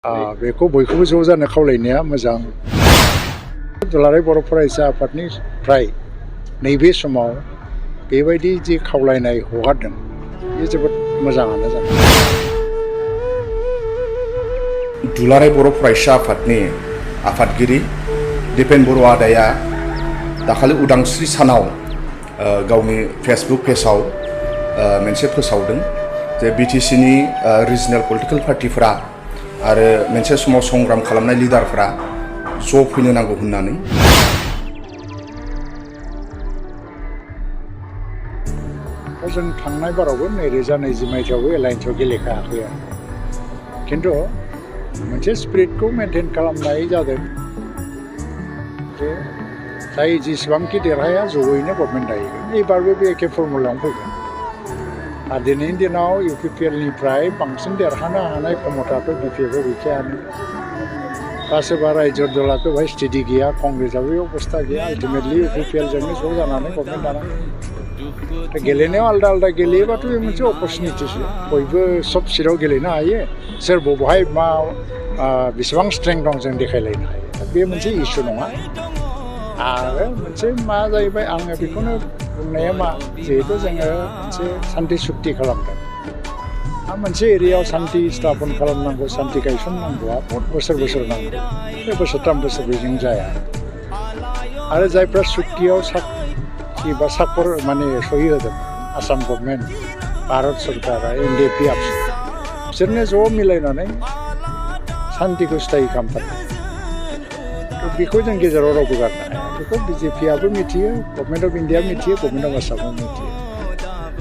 बेखौ बयखौबो ज' जानो खावलायनाया मोजां। दुलाराय बर' फरायसा आफादनिफ्राय नैबे समाव बेबायदि जि खावलायनाय हगारदों बे जोबोद मोजाङानो जादों। दुलाराय बर' फरायसा आफादनि आफादगिरि दिपेन बर' आदाया दाखालि उदांस्रि सानाव गावनि फेसबुक पेजाव मोनसे फोसावदों जे BTCनि रिजनेल पलिटिकेल पार्टिफोरा आरो मोनसे समाव संग्राम खालामनाय लिडारफोरा ज' फैनो नांगौ होननानै। जों थांनाय बारावबो 2020 मायथाइयावबो एलायन्सआव गेलेखायाखै आरो खिन्थु मोनसे स्पिरिटखौ मेनटेन खालामनाय जादों जे जाय जेसेबांखि देरहाया जयैनो गभर्नमेन्ट दाहैगोन। एबारबो बे एखे फर्मुलायावनो फैगोन आरो दिनैनि दिनाव UPPL निफ्राय बांसिन देरहानो हानाय क्षमताथ' BPF आव गैखायानो। बा सोरबा रायजो दलाथ' बेवहाय स्टेडि गैया, कंग्रेसआबो अबस्था गैया। आल्टिमेटलि UPPL जोंनो ज' जानानै गभर्नमेन्ट दानांगोन। गेलेनायाव आलदा आलदा गेलेयोबाथ' बे मोनसे अपरचुनिटिसो। बयबो सब सिटआव गेलेनो हायो। सोर बबेहाय मा बेसेबां स्ट्रेंथ दं जों देखायलायनो हायो। बे मोनसे इस्यु नङा। आरो मोनसे मा जाहैबाय आङो बेखौनो बुंनाया मा जिहेतु जोङो मोनसे सान्थि सुक्ति खालामदों। मोनसे एरियायाव सान्थि स्थापन खालामनांगौ, सान्थि गायसननांगौआ बहुत बोसोर नांगौ। बे बोसोरथाम बोसोरब्रैजों जाया। आरो जायफ्रा सुक्तियाव साक्षी बा साखर माने सहि होदों आसाम गभर्नमेन्ट, भारत सरकारा, NDP बिसोरनो ज' मिलायनानै सान्थिखौ स्थायि खालामथारदों। बेखौ जों गेजेराव रावबो गारनो हाया। बेखौ BJPआबो मिथियो, गभर्नमेन्ट अफ इन्डिया मिथियो, गभर्नमेन्ट अफ आसामआबो मिथियो।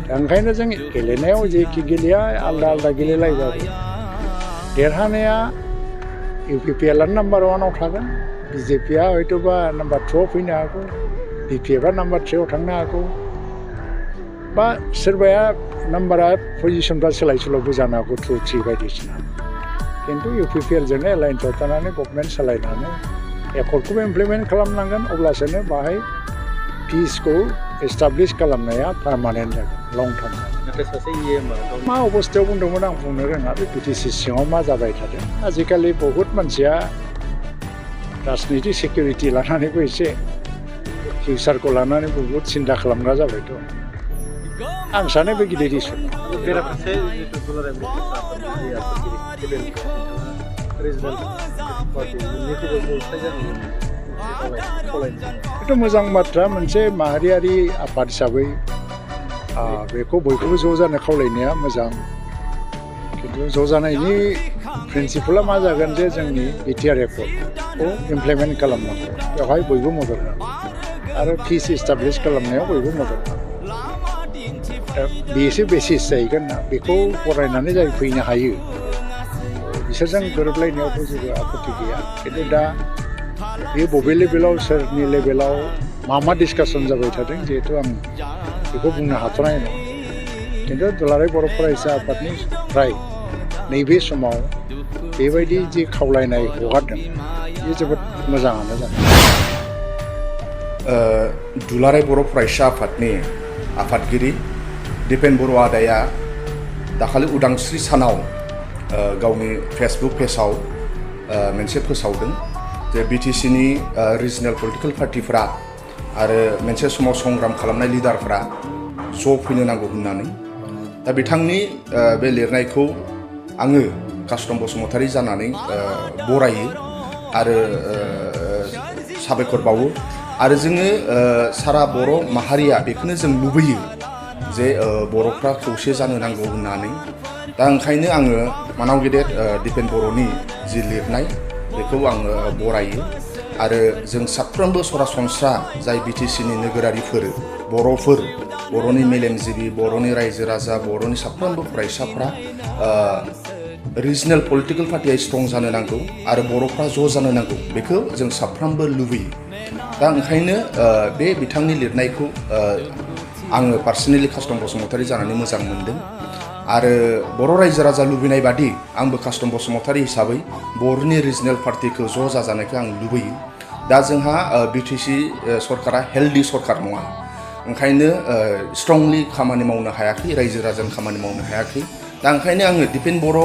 दा ओंखायनो जों गेलेनायाव जेखि गेलेया आलदा आलदा गेलेलायबाबो देरहानाया UPPLआनो नाम्बार 1आव थागोन। BJPआ हयथ'बा नाम्बार 2आव फैनो हागौ, BPFआ नाम्बार 3आव थांनो हागौ, बा सोरबाया नाम्बारा पजिसनफ्रा सोलाय सोल'बो जानो हागौ 2, 3 बायदिसिना। खिन्थु UPPLजोंनो एलायन्सआव थानानै गभर्नमेन्ट सालायनानै एकर्डखौबो इमप्लिमेन्ट खालामनांगोन, अब्लासोनो बाहाय पिसखौ एस्टाब्लिश खालामनाया पारमानेन्ट जागोन, लं टार्म जागोन। मा अबस्थायाव बुंदोंमोन आं बुंनो रोङा। बे BTC सिङाव मा जाबाय थादों। आजिखालि बहुत मानसिया राजनिति सिकिउरिटि लानानैबो एसे फिउचारखौ लानानै बहुत सिन्था खालामग्रा जाबायथ'। आं सानो बे गिदिर इस्यु। बेथ' मोजां बाथ्रा। मोनसे माहारियारि आफाद हिसाबै बेखौ बयखौबो ज' जानो खावलायनाया मोजां। खिन्थु ज' जानायनि प्रिन्सिपला मा जागोन जे जोंनि BTR एकर्डखौ इमप्लिमेन्ट खालामनांगौ, बेवहाय बयबो मदद नांगौ आरो पिस एस्टाब्लिश खालामनायाव बयबो मदद नांगौ। दा बेसो बेसिस जाहैगोन ना। बेखौ फरायनानै जाय फैनो हायो बिसोरजों गोरोबलायनायावथ' जेबो आपत्ति गैया। खिन्थु दा बे बबे लेभेलाव सोरनि लेभेलाव मा डिसकासन जाबाय थादों जिहेतु आं बेखौ बुंनो हाथ'नाय नङा। खिन्थु दुलाराय बर' फरायसा आफादनिफ्राय नैबे समाव बेबायदि जि खावलायनाय हगारदों बे जोबोद मोजाङानो जादों। दुलाराय बर' फरायसा आफादनि आफादगिरि दिपेन बर' आदाया दाखालि उदांस्रि सानाव गावनि फेसबुक पेजाव मोनसे फोसावदों जे BTCनि रिजनेल पलिटिकेल पार्टिफोरा आरो मोनसे समाव संग्राम खालामनाय लिडारफोरा ज' फैनो नांगौ होननानै। दा बिथांनि बे लिरनायखौ आङो कास्टम बसुमतारी जानानै बरायो आरो साबायखर बावो। आरो जोङो सारा बर' माहारिया बेखौनो जों लुबैयो जे बर'फ्रा खौसे जानो नांगौ होननानै। दा ओंखायनो आङो मानाव गेदेर दिपेन बर'नि जि लिरनाय बेखौ आङो बरायो। आरो जों साफ्रोमबो सरासनस्रा जाय BTCनि नोगोरारिफोर, बर'फोर, बर'नि मेलेमजिबि, बर'नि रायजो राजा, बर'नि साफ्रोमबो फरायसाफ्रा रिजनेल पलिटिकेल पार्टिया स्ट्रं जानो नांगौ आरो बर'फ्रा ज' जानो नांगौ, बेखौ जों साफ्रोमबो लुबैयो। दा ओंखायनो बे बिथांनि लिरनायखौ आङो पार्सनेलि कास्टम बसुमतारी जानानै मोजां मोनदों। आरो बर' रायजो राजा लुबैनाय बादि आंबो कास्टम बसुमतारी हिसाबै बर'नि रिजनेल पार्टिखौ ज' जाजानायखौ आं लुबैयो। दा जोंहा BTC सरकारा हेल्दि सरकार नङा, ओंखायनो स्ट्रंलि खामानि मावनो हायाखै, रायजो राजानि खामानि मावनो हायाखै। दा ओंखायनो आङो दिपेन बर'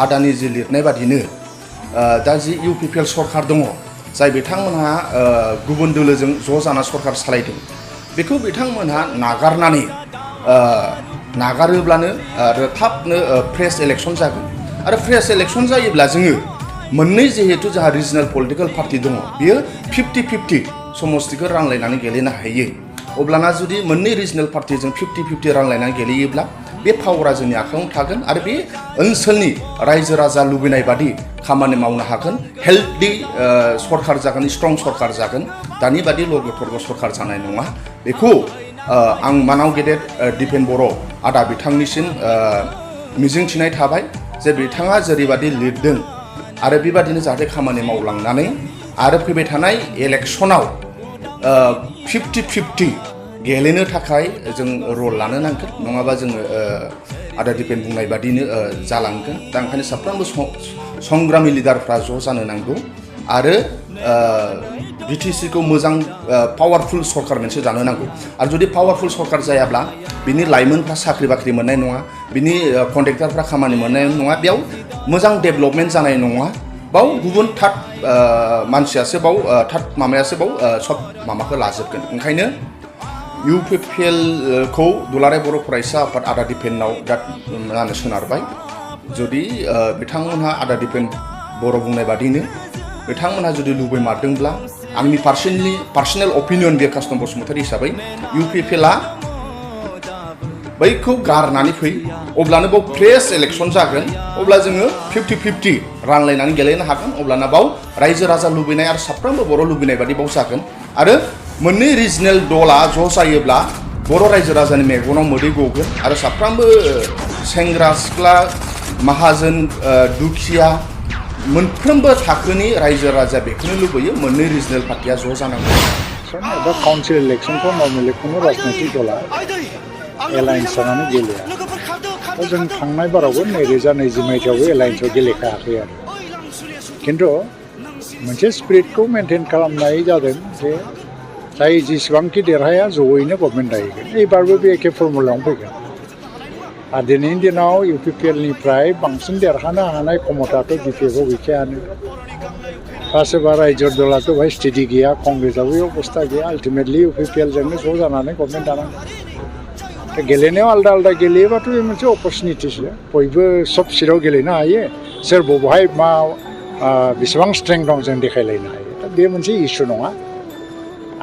आदानि जि लिरनाय बादिनो दा जि UPPL सरकार दङ जाय बिथांमोनहा गुबुन दोलोजों ज' जाना सरकार सालायदों बेखौ बिथांमोनहा नागारोब्लानो आरो थाबनो फ्रेश इलेक्सन जागोन आरो फ्रेश इलेक्सन जायोब्ला जोङो मोननै जिहेतु जोंहा रिजनेल पलिटिकल पार्टी दङ बियो 50-50 समस्तिखौ रानलायनानै गेलेनो हायो अब्लाना जुदि मोननै रिजनेल पार्टीजों 50-50 रानलायनानै गेलेयोब्ला बे पावारा जोंनि आखायाव थागोन आरो बे ओनसोलनि रायजो राजा लुबैनाय बादि खामानि मावनो हागोन हेल्थि सरकार जागोन स्ट्रं सरकार जागोन दानि बादि लर्ग थर्ग सरकार जानाय नङा बेखौ आं मानाव गेदेर दिपेन बर' आदा बिथांनिसिम मिजिंथिनाय थाबाय जे बिथाङा जेरैबादि लिरदों आरो बेबादिनो जाहाथे खामानि मावलांनानै आरो फैबाय थानाय इलेक्सनाव 50-50 गेलेनो थाखाय जों रल लानो नांगोन नङाबा जोङो आदा दिपेन बुंनाय बादिनो जालांगोन दा ओंखायनो साफ्रोमबो संग्रामि लिडारफ्रा ज' जानो नांगौ आरो BTC खौ मोजां पावारफुल सरकार मोनसे जानो नांगौ आरो जुदि पावारफुल सरकार जायाब्ला बिनि लाइमोनफ्रा साख्रि बाख्रि मोननाय नङा बिनि कन्ट्रेक्टरफ्रा खामानि मोननाय नङा बेयाव मोजां डेभेलपमेन्ट जानाय नङा बाव गुबुन थार्ड मानसियासो बाव थार्ड माबायासो बाव सब माबाखौ लाजोबगोन ओंखायनो UPPL खौ दुलाराय बर' फरायसा आफाद आदा दिपेनाव बिराद सोनारबाय जुदि बिथांमोनहा आदा दिपेन बर' बुंनाय बादिनो बिथांमोनहा जुदि लुबैमारदोंब्ला आंनि पार्सनेल अपिनियन बे कास्टम बसुमतारी हिसाबै UPPL आ बैखौ गारनानै फै अब्लानो बाव फ्रेश इलेक्सन जागोन अब्ला जोङो 50-50 रानलायनानै गेलेनो हागोन अब्लाना बाव रायजो राजा लुबैनाय आरो साफ्रोमबो बर' लुबैनाय बादि बाव जागोन आरो मोननै रिजनेल दला ज' जायोब्ला बर' रायजो राजानि मेगनाव मोदै गगोन आरो साफ्रोमबो सेंग्रा सिख्ला माहाजोन दुखिया मोनफ्रोमबो थाखोनि रायजो राजा बेखौनो लुबैयो मोननै रिजनेल पार्टिया ज' जानांगौ दा काउन्सिल इलेक्सनखौ नर्मेलि खुनु राजनैतिक दला एलायन्स जानानै गेलेया जों थांनाय बारावबो 2020 मायथाइयावबो एलायन्सआव गेलेखायाखै आरो खिन्थु मोनसे स्पिरिटखौ मेनटेन खालामनाय जादों जे जाय जेसेबांखि देरहाया जयैनो गभर्नमेन्ट दाहैगोन एबारबो बे एखे फर्मुलायावनो फैगोन आरो दिनैनि दिनाव UPPL निफ्राय बांसिन देरहानो हानाय क्षमताथ' BPF आव गैखायानो बा सोरबा रायजो दलाथ' बेवहाय स्टेडि गैया कंग्रेसआबो अबस्था गैया आल्टिमेटलि UPPL जोंनो ज' जानानै गभर्नमेन्ट दानांगोन गेलेनायाव आलदा आलदा गेलेयोबाथ' बे मोनसे अपरचुनिटिसो बयबो सब सिटआव गेलेनो हायो सोर बबेहाय मा बेसेबां स्ट्रेंथ दं जों देखायलायनो हायो दा बे मोनसे इस्यु नङा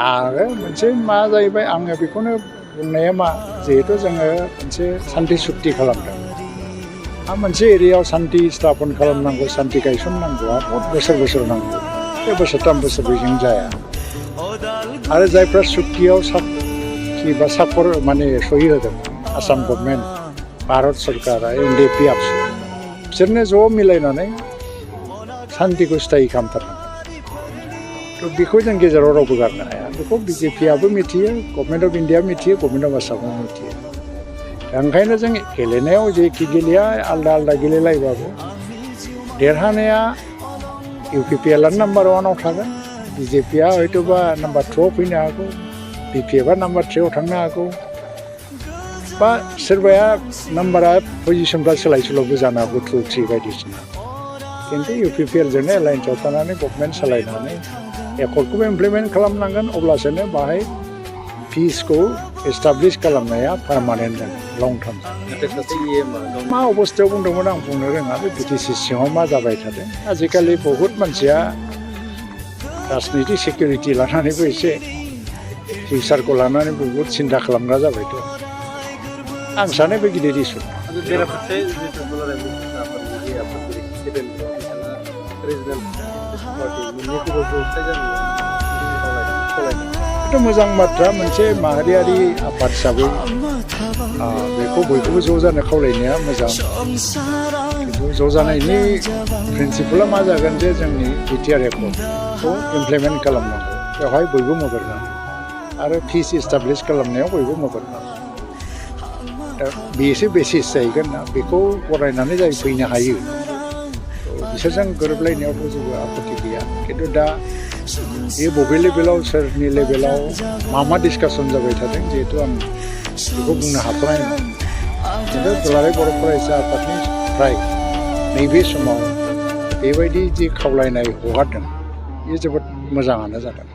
आरो मोनसे मा जाहैबाय आङो बेखौनो बुंनाया मा जिहेतु जोङो मोनसे सान्थि सुक्ति खालामदों मोनसे एरियायाव सान्थि स्थापन खालामनांगौ सान्थि गायसननांगौआ बहुत बोसोर नांगौ बे बोसोरथाम बोसोरब्रैजों जाया आरो जायफ्रा सुक्तियाव बा सापर माने सहि होदों आसाम गभर्नमेन्ट भारत सरकारा NDP आबसु बिसोरनो ज' मिलायनानै सान्थिखौ स्थायि खालामथारनांगौ बेखौ जों गेजेराव रावबो गारनो हाया बेखौ BJP आबो मिथियो गभर्नमेन्ट अफ इन्डिया मिथियो गभर्नमेन्ट अफ आसामआव मिथियो ओंखायनो जों गेलेनायाव जेखि गेलेया आलदा आलदा गेलेलायबाबो देरहानाया UPPL आ नाम्बार 1 आव थागोन BJP आ हयथ'बा नाम्बार 2 आव फैनो हागौ BPF आ नाम्बार 3 आव थांनो हागौ बा सोरबाया नाम्बारा पजिसनफ्रा सोलाय सोल'बो जानो हागौ 2, 3 बायदिसिना खिन्थु UPPL जोंनो एलायन्सआव थानानै गभर्नमेन्ट सालायनानै एकर्डखौबो इमप्लिमेन्ट खालामनांगोन अब्लासोनो बाहाय पिसखौ एस्टाब्लिश खालामनाया पार्मानेन्ट जागोन लं टार्म मा अबस्थायाव बुंदोंमोन आं बुंनो रोङा बे BTC सिङाव मा जाबाय थादों आजिखालि बहुत मानसिया राजनितिक सिकिउरिटि लानानैबो एसे फिउचारखौ लानानै बहुत सिन्था खालामग्रा जाबायथ' आं सानो बे गिदिर इस्यु itu मोजां बाथ्रा मोनसे माहारियारि आफाद हिसाबै बेखौ बयखौबो ज' जानो खावलायनाया मोजां खिन्थु ज' जानायनि प्रिन्सिपला मा जागोन जे जोंनि BTR एकर्डखौ इमप्लिमेन्ट खालामनांगौ बेवहाय बयबो मदद नांगौ आरो पिस एस्टाब्लिश खालामनायाव बयबो मदद नांगौ दा बेसो बेसिस जाहैगोन ना बेखौ फरायनानै जाय फैनो हायो बिसोरजों गोरोबलायनायावथ' जेबो आपत्ति गैया खिन्थु दा बे बबे लेभेलाव सोरनि लेभेलाव मा डिसकासन जाबाय थादों जिहेतु आं बेखौ बुंनो हाथ'नाय नङा खिन्थु दुलाराय बर' फरायसा आफादनिफ्राय नैबे समाव बेबायदि जि खावलायनाय हगारदों बे जोबोद मोजाङानो जादों।